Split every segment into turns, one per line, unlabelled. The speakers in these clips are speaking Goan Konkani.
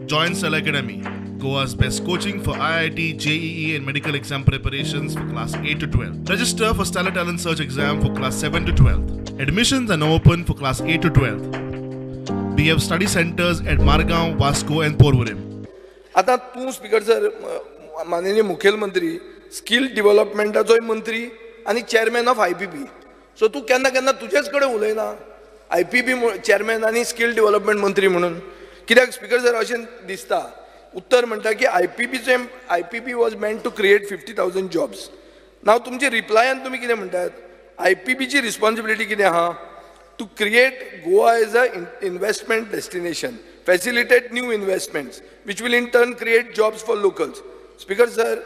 Join Stellar Academy, Goa's best coaching for IIT, JEE and medical exam preparations for class 8 to 12. Register for Stellar Talent Search exam for class 7 to 12. Admissions are now open for class 8 to 12. We have study centers at Margao, Vasco and Porvorim.
आता तूं स्पीकर सर, माननीय मुखेलमंत्री स्कील डेव्हलपमेंटाचोय मंत्री आनी chairman of IPB, सो तूं केन्ना केन्ना तुजेच कडेन उलयना IPB chairman आनी स्कील डेव्हलपमेंट मंत्री म्हणून कित्याक स्पीकर सर अशें दिसता. उत्तर म्हणटा की IPBचे IPB was meant to create 50,000 jobs. Now तुमचे रिप्लायान तुमी कितें म्हणटात, IPBची रिस्पॉन्सिबिलिटी कितें आहा, to create Goa as a investment destination, facilitate new investments which will in turn create jobs for locals. Speaker sir,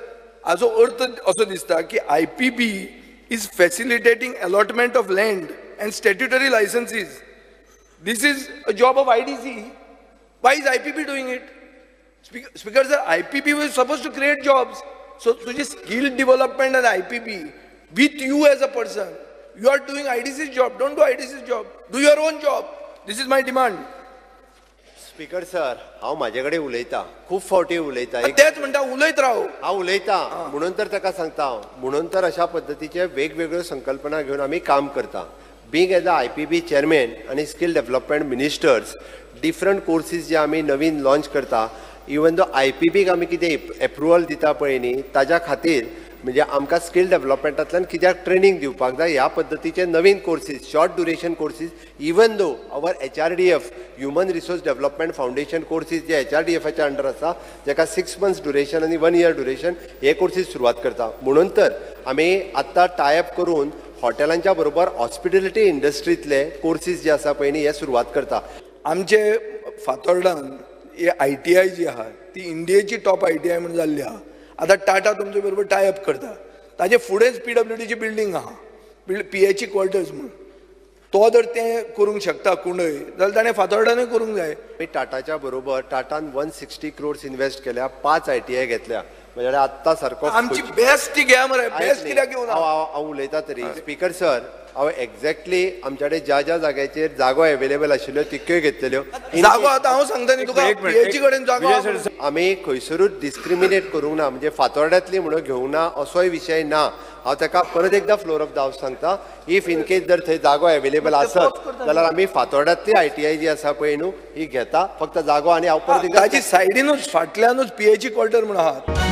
हाजो अर्थ असो दिसता की IPB is facilitating allotment of land and statutory licenses. This is a job of IDC. Why is IPB doing it? Speaker sir, IPB was supposed to create jobs. So तुझी skill development and IPB with you as a person, you are doing IDC's job. Don't do IDC's job. Do your own job. This is my demand.
Speaker sir, हांव म्हाजे कडेन उलयता, खूब फावटी उलयता.
तेच म्हणटा उलयत राव.
हांव उलयता म्हणून तर ताका सांगता हांव, म्हणून तर अशा पद्दतीचे वेगवेगळ्यो संकल्पना घेवन आमी काम करता. Being as a IPB chairman आनी skill development ministers, different courses जे आमी नवीन लॉन्च करता, इवन दो IPBक आमी कितें एप्रुवल दिता पळय न्ही, ताज्या खातीर म्हणजे आमकां स्कील डेव्हलपमेंटांतल्यान कित्याक ट्रेनींग दिवपाक जाय ह्या पद्दतीचे नवीन courses, short duration courses, even though our HRDF human resource development foundation courses J HRDFाच्या under आसा, जेका 6 months duration आनी 1 year duration हे कोर्सीस सुरवात करता. म्हणून तर आमी आत्तां टायअप करून हॉटेलांच्या बरोबर हॉस्पिटॅलिटी इंडस्ट्रींतले कोर्सीस जे आसा पळय न्ही हे सुरवात करता.
आमचे फातोर्डान हे ITI जी आहा ती इंडियेची टॉप ITI म्हणून जाल्ली आहा. आतां टाटा तुमचे बरोबर टायअप करता, ताजे फुडेंच PWDची बिल्डींग आहा, PHE quarters म्हणून. तो जर तें करूंक शकता कुंडय जाल्यार ताणें फातोर्डानूय करूंक जाय.
टाटाच्या बरोबर टाटान 160 crores invest केल्या, 5 ITI घेतल्या. म्हणजे आत्तां सारको
आमची बेस्ट ती घ्या मरे, बेस्ट कित्याक घेवना.
हांव उलयता तरी स्पीकर सर, हांव एक्झॅक्टली आमच्या कडेन ज्या ज्या जाग्याचेर जागो एवेलेबल आशिल्ल्यो तितक्योय घेतलेल्यो.
जागो आतां हांव सांगता न्ही तुका, PHE कडेन जागो
आमी खंयसरूच डिस्क्रिमिनेट करूंक ना, म्हणजे फातोर्ड्यांतली म्हणून घेवंक ना असोय विशय ना. हांव ताका परत एकदां फ्लोर ऑफ the house सांगता, if in case जर थंय जागो एवेलेबल आसत जाल्यार आमी फातोर्ड्यांतली ITI जी आसा पळय न्हू ही घेता, फक्त जागो. आनी हांव परत एकदां
ताजी सायडीनूच फाटल्यानूच PHE quarter म्हणून आहा.